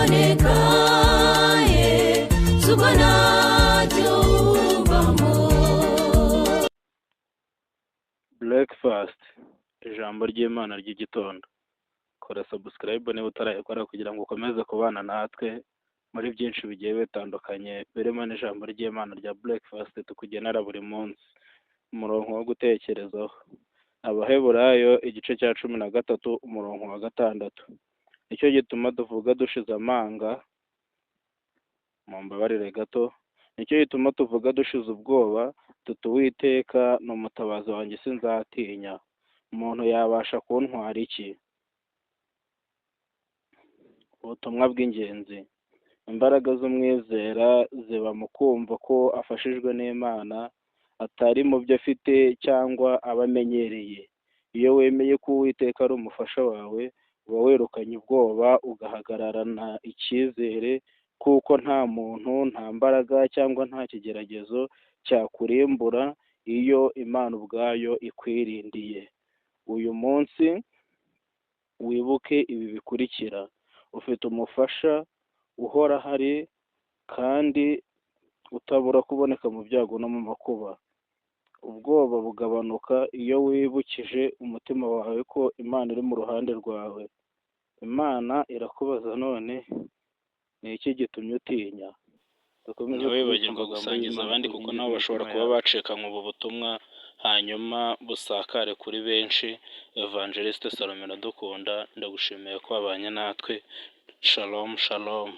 Yarononekaye, subwo ntacyo wumvamo. Breakfast, ijambo ry'Imana ry'igitondo. Kora subscribe niba utarayikora kugira ngo ukomeze kubana natwe muri byinshi bigiye bitandukanye, birimo n'ijambo ry'Imana rya breakfast tukugenera buri munsi. Umurongo wo gutekerezaho: Abaheburayo igice cya 13, umurongo wa 6. Nicyo gituma tuvuga dushize amanga, mumbabarire gato, nicyo gituma tuvuga dushize ubwoba tuti: "Uwiteka ni umutabazi wanjye, sinzatinya. Umuntu yabasha kuntwara iki?" Ubutumwa bw'ingenzi: Imbaraga z'umwizera ziba mu kumva ko afashijwe n'Imana, atari mu byo afite cyangwa aba amenyereye. Iyo wemeye ko Uwiteka ari umufasha wawe, uba wirukanye ubwoba, ugahagararana icyizere kuko nta muntu, nta mbaraga cyangwa nta kigeragezo cyakurimbura iyo Imana ubwayo ikwirindiye. Uyu munsi wibuke ibi bikurikira: ufite umufasha uhora ahari kandi utabura kuboneka mu byago no mu makuba. Ubwoba bugabanuka iyo wibukije umutima wawe ko Imana iri mu ruhande rwawe. Imana irakubaza none: "Ni iki gitumye utinya?" Dukomeze kubika Ntiwibagirwe amagambo gusangiza y'Imana abandi ku kuko nkingi nabo bashobora z'imitima kuba yabo. bacikanywe ubu butumwa, hanyuma busakare kuri benshi. Evangeliste Salome Iradukunda, ndagushimiye ko wabanye natwe. Shalom, shalom.